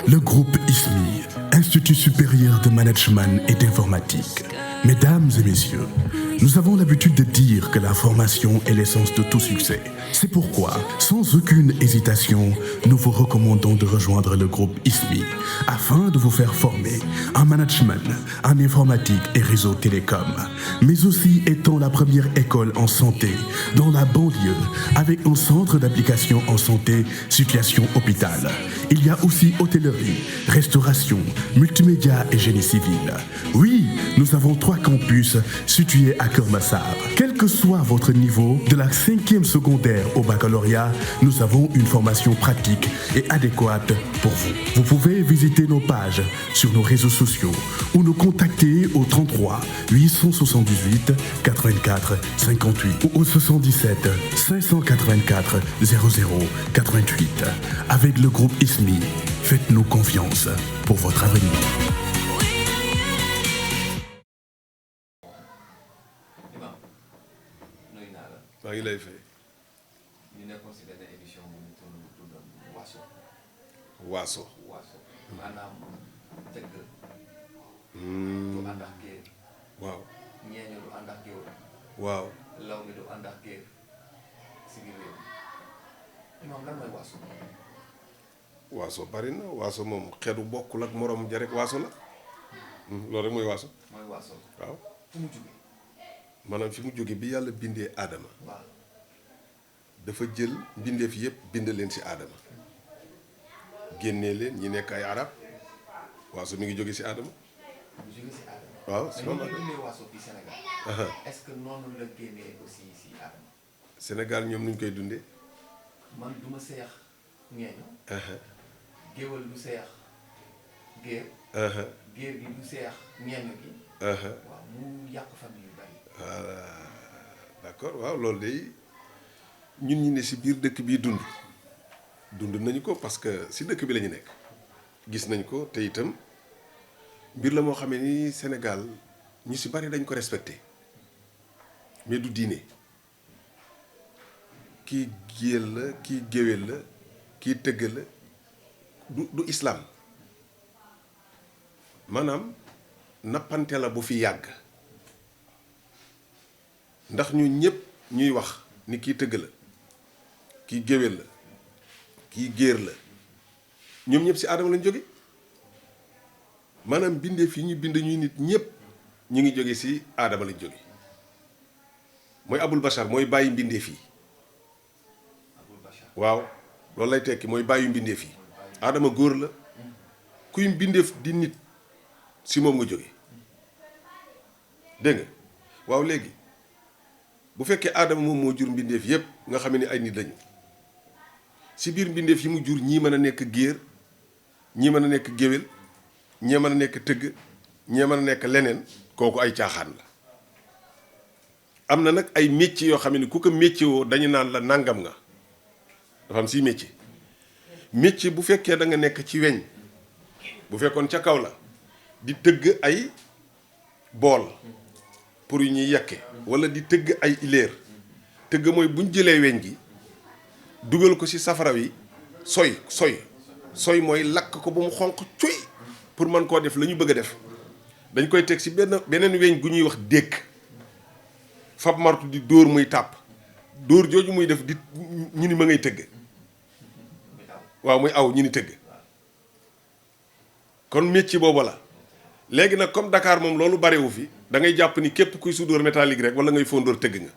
Le groupe ISMI, Institut supérieur de management et d'informatique. Mesdames et messieurs, nous avons l'habitude de dire que la formation est l'essence de tout succès. C'est pourquoi, sans aucune hésitation, nous vous recommandons de rejoindre le groupe ISMI afin de vous faire former en management, en informatique et réseau télécom, mais aussi étant la première école en santé dans la banlieue avec un centre d'application en santé, situation hôpital. Il y a aussi hôtellerie, restauration, multimédia et génie civil. Oui, nous avons 3 campus situés à Keur Massar. Quel que soit votre niveau, de la 5e secondaire au baccalauréat, nous avons une formation pratique et adéquate pour vous. Vous pouvez visiter nos pages sur nos réseaux sociaux ou nous contacter au 33 878 84 58 ou au 77 584 00 88. Avec le groupe ISMI, faites-nous confiance pour votre avenir. maa ngi lay fay. ñu nekkoon si benn émission bu ñu tuddoon waaso. waaso. waaso maanaam tëgg. du ànd ak géer. waaw. ñeeño du ànd ak géer. waaw. law mi du ànd ak géer si biir réew mi. moom lan mooy waaso. waaso bari na waaso moom xeetu bokkul ak morom ja rek waaso la. loolu rek mooy waaso. mooy waaso. waaw. fu mu jógee. maanaam fi mu jóge bi yàlla bindee aadama waaw. dafa jël mbindeef yépp bind leen ci aadama génnee leen ñi nekk ay arab waaso mi ngi jóge ci aadama. mu jógee si aadama. waaw si mais moom ñu bindee waaso fii Sénégal. est-ce que noonu la génnee aussi si aadama. Sénégal ñoom nuñ koy dundee. man du ma seex ñeeño. géwal du seex géer. géer gi du seex ñeeño gi. waaw mu yàq famille yu bari. voilà d'accord waaw loolu de ñun ñi ne ci biir dëkk bii dund nañu ko parce que ci dëkk bi la ñu nekk gis nañ ko te itam mbir la moo xamee ni Sénégal ñu ci bari dañ ko respecté mais du diine kii géel la kii géwél la kii tëgg la du islam maanaam nappante la bu fi yàgg. ndax ñu ñëpp ñuy wax ni kii tëgg la kii géwél la kii géer la ñoom ñëpp ci aadama lañ jóge maanaam bindeef yi ñu bind ñuy nit ñëpp ñu ngi jóge ci aadama lañ jóge mooy abul bashar mooy bàyyi mbindeef yi waaw loolu lay tekki mooy bàyyi mbindeef yi aadama góor la kuy mbindeef di nit ci moom nga jóge dégg nga waaw léegi bu fekkee aadama moom moo jur mbindeef yépp nga xam ne ay nit lañu ci biir mbindeef yi mu jur ñii mën a nekk géer ñii mën a nekk géwél ñii mën a nekk tëgg ñii mën a nekk leneen kooku ay caaxaan la am na nag ay métier yoo xam ne ku ko métier woo dañu naan la nangam nga dafa am si métier bu fekkee da nga nekk ci weñ bu fekkoon ca kaw la di tëgg ay bool pour yu ñuy yekke wala di tëgg ay ileer tëgg mooy bu ñu jëlee weñ gi dugal ko ci safara wi soy mooy lakk ko ba mu xonq cuy pour mën koo def la ñu bëgg a def dañ koy teg ci beneen weñ gu ñuy wax dékk fab martu di dóor muy tàpp dóor jooju muy def di ñu ni ma ngay tëgg waaw muy aw ñu ni tëgg kon métier boobu la léegi nag comme Dakar moom loolu barewu fi da ngay jàpp ni képp kuy soudeur métallique rek wala ngay fondeur tëgg nga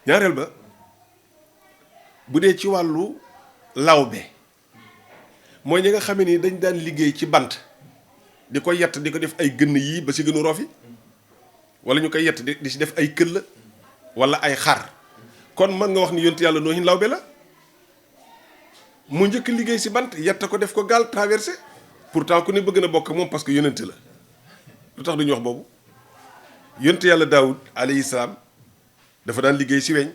ñaareel ba bu dee ci wàllu lawbe mooy ñi nga xamee ni dañ daan liggéey ci bant di ko yett di ko def ay gënn yii ba si gënu rofi wala ñu koy yett di si def ay këll wala ay xar kon mën nga wax ni yonent yàlla Noohin lawbe la mu njëkk liggéey si bant yett ko def ko gaal traversé pourtant ku ne bëgg na bokk moom parce que yonent la lu tax duñu wax boobu yonent yàlla Daawud alayhi salaam dafa daan liggéey si weñ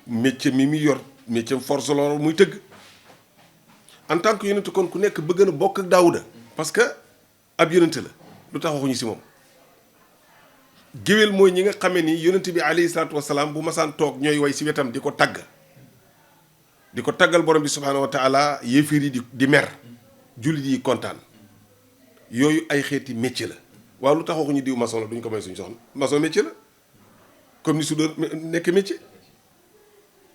métier mi muy yor métier force loolu muy tëgg en tant que yonent kon ku nekk bëgg na bokk ak Daawuda parce que ab yonent la lu tax waxuñu si moom géwél mooy ñi nga xamee ni yonent bi alayhi salaatu wasalaam bu masaan toog ñooy way si wetam di ko tagg di ko taggal borom bi subhaanahu wa taala yéefir yi di mer jullit yi kontaan yooyu ay xeeti métier la waaw lu tax waxuñu diw maçon la duñ ko may suñu soxna maçon métier la comme ni su doon nekk métier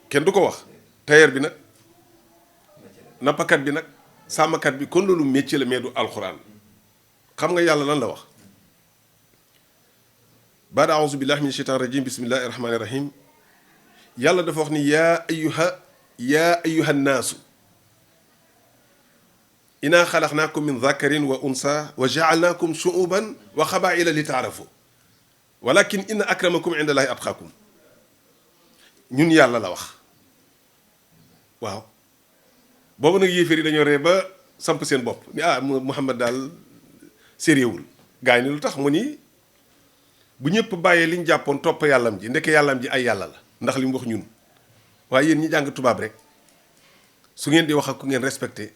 kenn du ko wax tailleur bi nag nappakat bi nag sàmmkat bi kon loolu métier la mais du alxuraan xam nga yàlla lan la wax baada auzu billahi min shaytan rajim bismillahi rahmani rahim yàlla dafa wax ni yaa ayyuha nnaasu inaa xalaqnaakum min dakarin wa unsa wa jaalnaakum shuuban wa xabaila li taarafu walakin inna akramakum inda allahi atqaakum ñun yàlla la wax waaw boobu nag yéeféer yi dañoo ree ba samp seen bopp ni Muhammad daal sérieuxwul gaa yi ni lu tax mu ni bu ñëpp bàyyee li ñu jàppoon topp yàllam ji ndeke yàllam ji ay yàlla la ndax li mu wax ñun waaye yéen ñi jàng tubaab rek su ngeen di wax ak ku ngeen respecté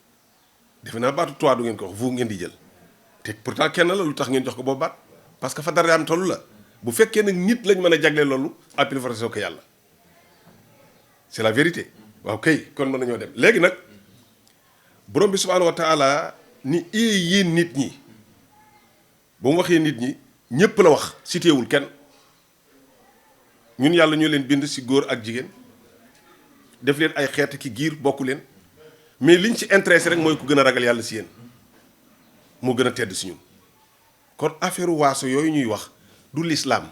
defe naa baatu toi du ngeen ko wax vous ngeen di jël te pourtant kenn la lu tax ngeen jox ko boobu baat parce que fa dara am tollu la bu fekkee nag nit lañ mën a jagleel loolu à plus forte raison que yàlla c'est la vérité waaw kay kon mën nañoo dem léegi nag borom bi subhaanahu wa taala ni yéen nit ñi ba mu waxee nit ñi ñépp la wax citéwul kenn ñun yàlla ñu leen bind ci góor ak jigéen def leen ay xeet ki giir bokku leen mais liñ ci intéressé rek mooy ku gën a ragal yàlla ci yéen moo gën a tedd ci ñun kon affaire waaso yooyu ñuy wax du l'islam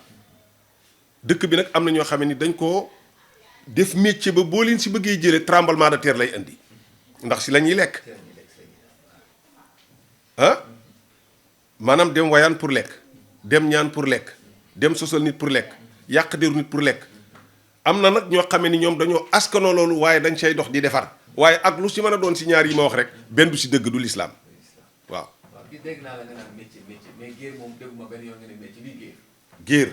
dëkk bi nag am na ñoo xam ni dañ koo def métier ba boo leen ci bëggee jëlee tremblement de terre lay indi ndax ci la ñuy lekk maanaam dem wayaan pour lekk dem ñaan pour lekk dem sosal nit pour lekk yàq deru nit pour lekk am na nag ñoo xamee ni ñoom dañoo askanoo loolu waaye dañ cay dox di defar waaye ak lu ci mën a doon ci ñaar yi ma wax rek benn du ci dëgg du lislaam waaw. waaw dégg naa la nga naan métier mais géer moom dégguma benn yoon nga ne métier lii géer. géer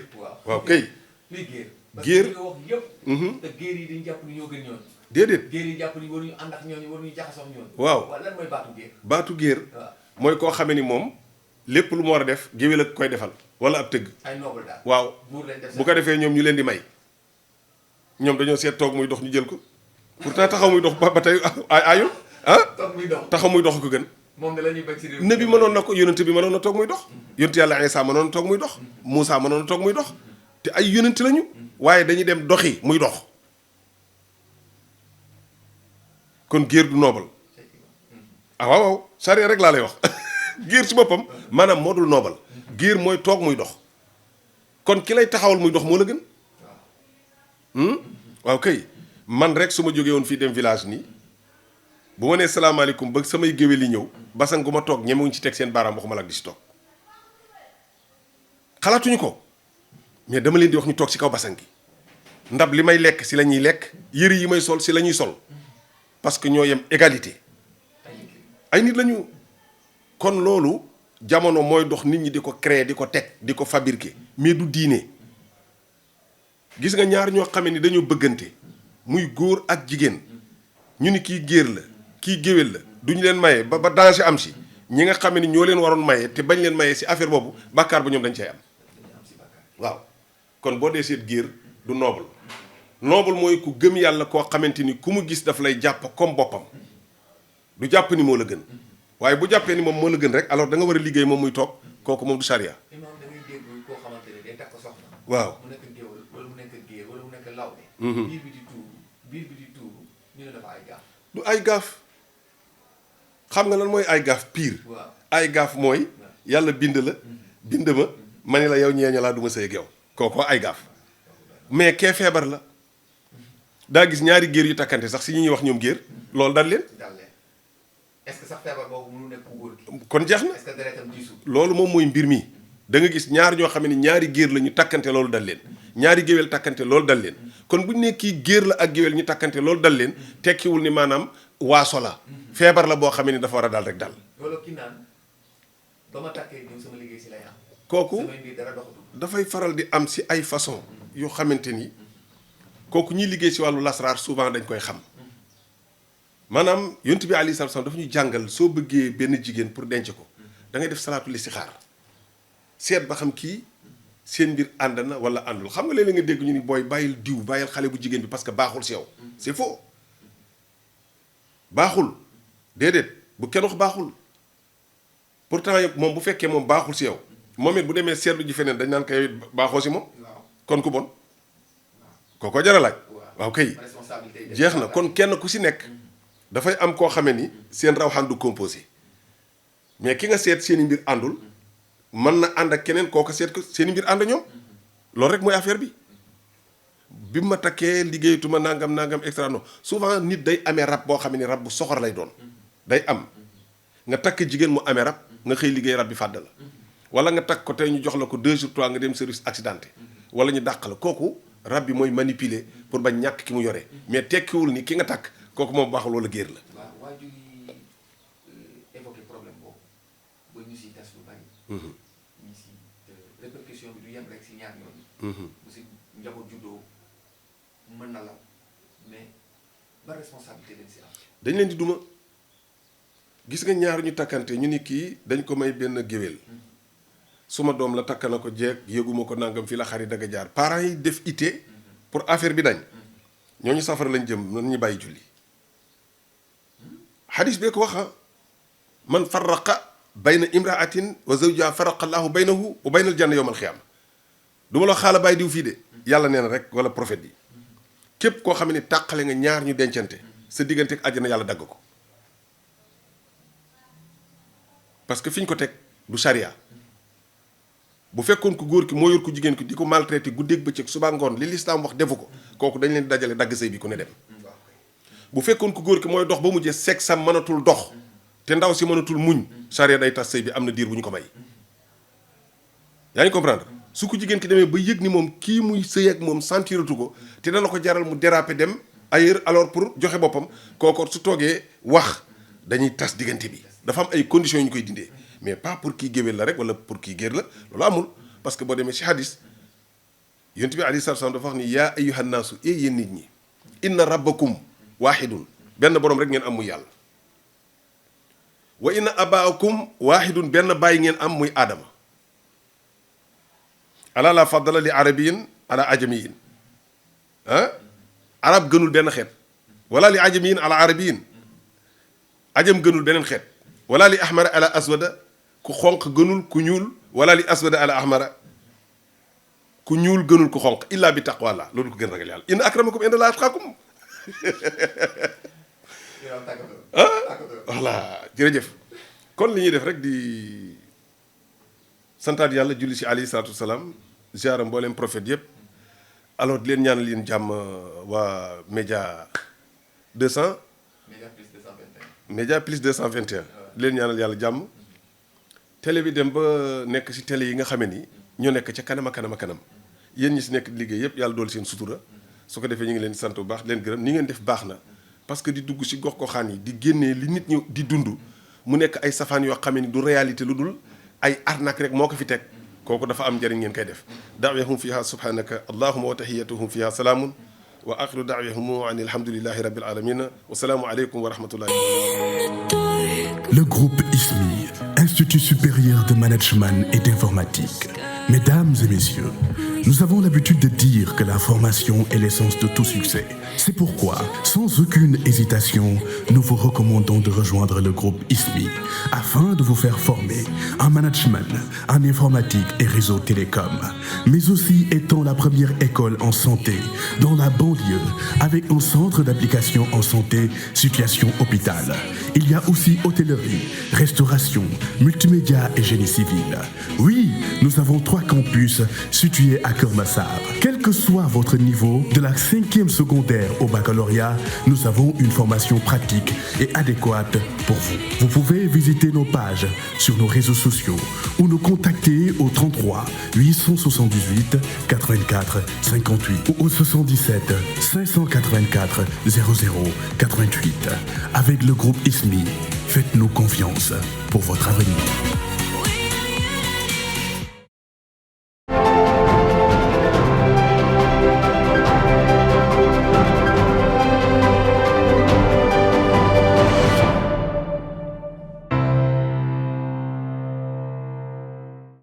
waaw kay. lii géer. géer parce que li nga wax yëpp. te géer yi dañu jàpp ni ñoo gën ñooñu. déedéet géer yi jàpp ni waruñu ànd ak ñooñu waruñu jaxasoo ak ñooñu. waaw lan mooy baatu géer. baatu géer. waaw mooy koo xamee ni moom lépp lu mu war a def géwél ak koy defal wala ab tëgg. ay noble daal. waaw buur lañ def bu ko defee ñoom ñu leen di may ñoom dañoo seet toog muy dox ñu jël ko pourtant taxaw muy dox ba tey ayul toog muy dox taxaw muy dox ko gën. moom da la ñuy bañ ci réew. nabi mënoon na ko yonent bi mënoon na toog muy dox. yonent yàlla Isaa mënoon na toog muy dox. Moussa mënoon na toog muy dox te ay yonent lañu. waaye dañuy dem doxi muy dox kon géer du noobal waaw sariya rek laa lay wax géer ci boppam maanaam moo dul noobal géer mooy toog muy dox kon ki lay taxawal muy dox moo la gën. waaw kay man rek su ma jógee woon fii dem village nii bu ma nee salaamaaleykum ba samay géwél yi ñëw basan gu ma toog ñemewuñ ci teg seen baaraam waxuma la ak di si toog xalaatuñu ko mais dama leen di wax ñu toog ci kaw basan gi ndab li may lekk si la ñuy lekk yëri yi may sol si la ñuy sol parce que ñoo yem égalité ay nit lañu kon loolu jamono mooy dox nit ñi di ko créer di ko teg di ko fabriquer mais du diine. gis nga ñaar ñoo xamee ni dañoo bëggante muy góor ak jigéen ñu ni kii géer la kii géwél la duñu leen maye ba danger am si ñi nga xamee ni ñoo leen waroon maye te bañ leen maye si affaire boobu bàkkaar ba ñoom dañ cay am waaw kon boo dee seet géer du noble noble mooy ku gëm yàlla koo xamante ni ku mu gis daf lay jàpp comme boppam du jàpp ni moo la gën waaye bu jàppee ni moom moo la gën rek alors da nga war a liggéey moom muy toog kooku moom du charia. imaam da ngay dégg koo xamante ne day takk soxna. waaw mu nekk géwël wala mu nekk géer wala mu nekk lawbe. biir bi di tuuru ñu ne dafa ay gaaf. du ay gaaf xam nga lan mooy ay gaaf pire. waaw ay gaaf mooy yàlla bind la bind ma ni la yow ñeeño laa du ma sëy ak yow kooko ay gaaf mais kee feebar la daa gis ñaari géer yu takkante sax si ñi ñuy wax ñoom géer loolu dal leen. est-ce que sax feebar boobu mënu nekk ku góor gi. kon jeex na est-ce que deretam diisul. loolu moom mooy mbir mi da nga gis ñaar ñoo xam ne ñaari géer la ñu takkante loolu dal leen ñaari géwél takkante loolu dal leen kon bu ñu nee kii géer la ak géwél ñu takkante loolu dal leen tekkiwul ni maanaam waaso la feebar la boo xam ne dafa war a dal rek dal. loolu ki naan ba ma takkee ñëw sama liggéey si lay am. kooku samay mbir dara doxatul. dafay faral di am si ay façon yoo xamante ni kooku ñuy liggéey si wàllu lasraar souvent dañ koy xam maanaam yonent bi alayhi salaam dafa ñu jàngal soo bëggee benn jigéen pour denc ko da ngay def salaatul istixaar seet ba xam kii seen mbir ànd na wala àndul xam nga léeg-léeg nga dégg ñu ni booy bàyyil diw bàyyil xale bu jigéen bi parce que baaxul si yow c'est faux baaxul déedéet bu kenn wax baaxul pourtant moom bu fekkee moom baaxul si yow moom it bu demee seetlu ji feneen dañ naan koy baaxoo si moom kon ku bon kooko jar a laaj waaw kay jeex na kon kenn ku si nekk dafay am koo xamee ni seen rawxaan du composé mais ki nga seet seeni mbir àndul mën na ànd ak keneen kooku seet ko seeni mbir ànd ñoom loolu rek mooy affaire bi ma takkee liggéeyatuma nangam extra non souvent nit day amee rab boo xam ne rab bu soxor lay doon day am nga takk jigéen mu amee rab nga xëy liggéey rab bi fàdd la wala nga takk ko tey ñu jox la ko 2 jours 3 nga dem service accidenté wala ñu dàq la kooku rab bi mooy manipuler pour ba ñàkk ki mu yore mais tekkiwul ni ki nga takk kooku moom baaxul wala géer la. waaw waa ji évoqué problème boobu ba ñu si tas lu bari. ñu si répercussion bi du yem rek si ñaar ñooñu. bu si njaboot juddoo mën na la mais ba responsabilité lañ si am. dañ leen di duma gis nga ñaar ñu takkante ñu ni kii dañ ko may benn géwél suma doom la takk na ko jeeg yëguma ko nangam fii la xarit daga jaar parents yi def ité pour affaire bi dañ ñooñu safara lañ jëm nañu bàyyi julli xadis bee ko waxa man farraqa bayna imraatin wa zawjiha farraqa allahu baynahu wa baynal janna yawmal xiyaama du ma la xaala bàyyi diw fii de yàlla nee na rek wala prophète yi képp koo xam ne tàqale nga ñaar ñu dencante sa diggante ak àjjana yàlla dagg ko parce que fi ñu ko teg du charia bu fekkoon ku góor ki moo yor ku jigéen ki di ko maltraité guddeeg bëccëg suba ngoon li lislaam wax defu ko kooku dañ leen dajale dagg sëy bi ku ne dem bu fekkoon ku góor ki mooy dox ba mujjee sexe sam mënatul dox te ndaw si mënatul muñ charia day tas sëy bi am na diir bu ñu ko may yaa ngi comprendre su ko jigéen ki demee ba yëg ni moom kii muy sëy ak moom sentiratu ko te dana ko jaral mu déraper dem ailleurs alors pour joxe boppam kooku su toogee wax dañuy tas diggante bi dafa am ay conditions yu ñu koy dindee mais pas pour kii géwél la rek wala pour kii géer la loolu amul parce que boo demee ci hadis yonent bi alayhi salaam dafa wax ni yaa ayyuhan naasu yéen nit ñi inna rabbakum waahidun benn boroom rek ngeen am muy yàlla wa inna abaakum waahidun benn bàyyi ngeen am muy aadama ala la faddala li arabiyin ala ajamiyin arab gënul benn xeet wala li ajamiyin ala arabiyin ajam gënul beneen xeet wala li ahmara ala aswada ku xonq gënul ku ñuul wala li aswada ala ahmara ku ñuul gënul ku xonq illa bi taqwallah loolu ko gën ragal yàlla inna akramakum inda allahi atqakum voilà jërëjëf kon li ñuy def rek di santaat yàlla julli ci alayhi salaatu wasalaam ziara mboolem prophète yëpp alors di leen ñaanal leen jàmm waa média 200 média plus 221 di leen ñaanal yàlla jàmm télé bi dem ba nekk ci télé yi nga xamee ni ñoo nekk ca kanam a kanam a kanam yéen ñi ci nekk liggéey yëpp yàlla dool seen sutura su ko defee ñu ngi leen sant bu baax leen gërëm ni ngeen def baax na parce que di dugg ci gox goxaan yi di génnee li nit ñi di dund mu nekk ay safaan yoo xamee ni du réalité lu dul ay arnaque rek moo ko fi teg kooku dafa am njëriñ ngeen koy def daawahum fiha subhanaka allahuma wa tahiyatuhum fiha salaamun wa axiru daawahum an alhamdulillahi rabbil alamin wa salaamu aleykum wa rahmatullahi. Le groupe ISMI, Institut supérieur de management et d'informatique. Mesdames et messieurs, nous avons l'habitude de dire que la formation est l'essence de tout succès. C'est pourquoi, sans aucune hésitation, nous vous recommandons de rejoindre le groupe ISMI afin de vous faire former en management, en informatique et réseau télécom, mais aussi étant la première école en santé dans la banlieue avec un centre d'application en santé, situation hôpital. Il y a aussi hôtellerie, restauration, multimédia et génie civil. Oui, nous avons 3 campus situés à Keur Massar. Quel que soit votre niveau, de la 5e secondaire au baccalauréat, nous avons une formation pratique et adéquate pour vous. Vous pouvez visiter nos pages sur nos réseaux sociaux ou nous contacter au 33 878 84 58 ou au 77 584 00 88. Avec le groupe ISMI, faites-nous confiance pour votre avenir.